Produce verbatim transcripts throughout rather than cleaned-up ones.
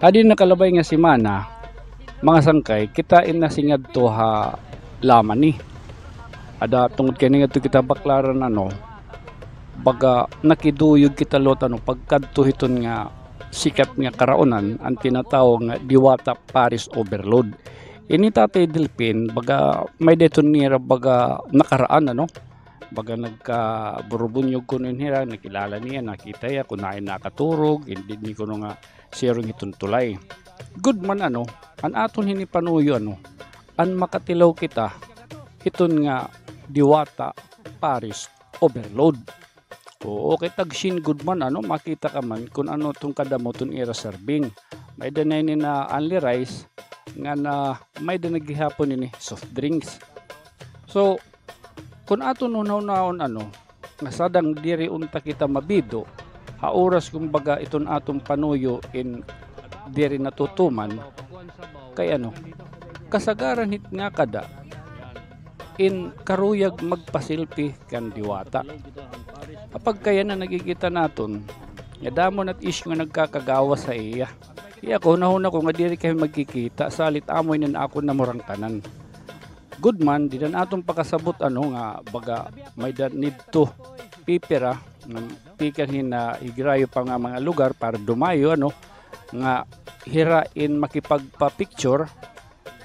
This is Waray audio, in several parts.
Hadi nakalabay nga semana, mga sangkay, kita in nasingadto ha Lamani. Ada tungod kay nangadto kita Baclaran, ano, baga nakiduyog kita liwat, ano, pagkadto hiton nga sikat nga karaunan, an tinatawag nga Diwata Paris Overload. Ini Tatay Delfin, baga may-ada hiton nira baga nakaraan, ano, baga nagkaburubunyog kuno in hira, nakilala niya, nakita hiya, kun hain nakaturog, indi niya kuno nga siring hiton tulay. Gud man, ano, an aton hini panuyo, ano, an makatilaw kita hiton nga Diwata Paris Overload. Oo, kay tagsin gud man, ano, makita ka man kun ano iton kadamo iton ira serving. May-ada na ini na only rice, ngan may-ada na gihapon ini soft drinks. So, kun aton hunahunahon, ano, nga sadang diri unta kita mabido, ha oras kumbaga iton aton panuyo in diri natutuman, kay ano, kasagaran hit nga kada in karuyag magpasilpi kan Diwata. Apagkay yana nakikita naton, nga damo na it isyu nga nagkakagawas ha iya. Iya ko, hunahuna ko nga diri kami magkikita, salit amo ini an akon namurangkanan. Gud man, dida an aton pakasabot, ano, nga baga may-ada nidto pipira, nga tikang hin, ah, higrayo pa nga mga lugar para dumayo, ano, nga hira in makipagpa-picture,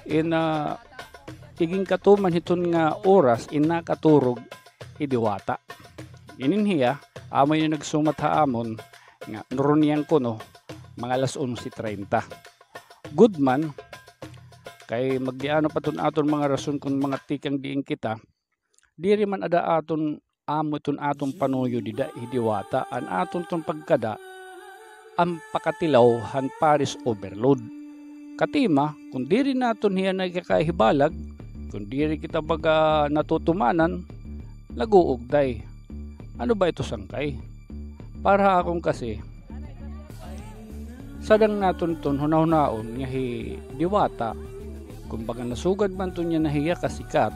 in, ah, iginkatuman hiton nga oras in nakaturog hi Diwata. Inin hiya, amo ini nagsumat ha amon nga nurunian kuno, mga alas onse treinta. Gud man, kay magdiano pa iton aton mga rason kun mga tikang diin kita, diri man ada aton amo iton aton panuyo dida hi Diwata, an aton iton pagkada, an pakatilaw han Paris Overload. Katima, kun diri naton hiya nakakahibalag, kun diri kita baga natutumanan, nag-uugday. Ano ba ito, sangkay? Para ha akon kasi, sadang naton iton hunahunaon nga hi Diwata, kumbaga nasugad man iton niya na hiya kasikat,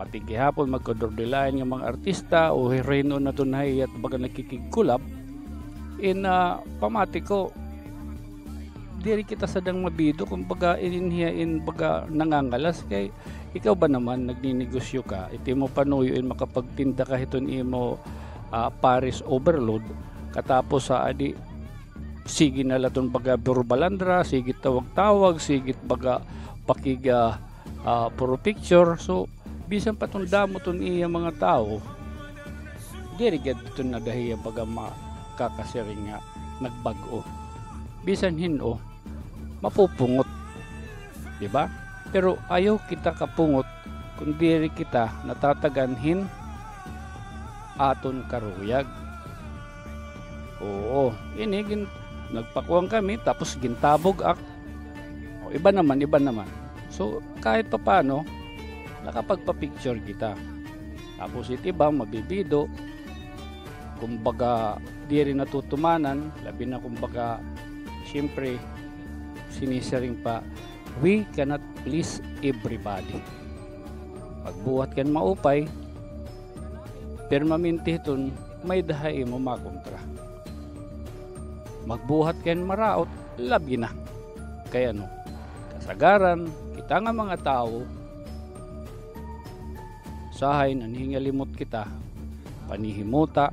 pati gihapon magkadurdilain nga mga artista o herohino na iton na hiya baga nakikigkulab, in, ah, pamati ko, diri kita sadang mabido, kumbaga, inin hiya in baga nangangalas kay ikaw ba naman, nagninegosyo ka, it imo panuyo in makapagtinda ka hiton imo, ah, Paris Overload, katapos ha adi, sige na la iton baga puro balandra, sige tawag-tawag, sige baga pakig, ah, ah, puro picture. So, bisan pa iton damo iton iya mga tawo, diri gad iton ada hiya baga makakasiring nga nagbag-o. Bisan hin-o, mapupungot. Di ba? Pero ayaw kita kapungot kun diri kita natatagan hin aton karuyag. Oo, ini gin-, nagpakuan kami, tapos gintabog ak-, o, iba naman, iba naman. So, kahit papaano, nakapagpa-picture kita. Tapos it iba, mabibido, kumbaga, diri natutumanan, labi na kumbaga, siyempre, sinisiring pa, we cannot please everybody. Magbuhat kan maupay, permanente hiton may-ada ha imo makontra. Magbuhat kan maraot, labi na. Kay ano, kasagaran, kita nga mga tawo, usahay nanhingalimot kita, panhihimota,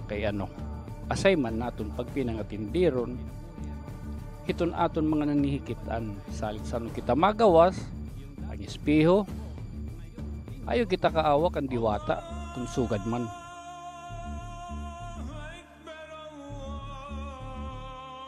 kay ano, asay man naton pagpinangatindiron, hiton aton mga nanhihikit-an, salit san-o kita magawas, an espeho, ayaw kita kaawa kan Diwata, kun sugad man.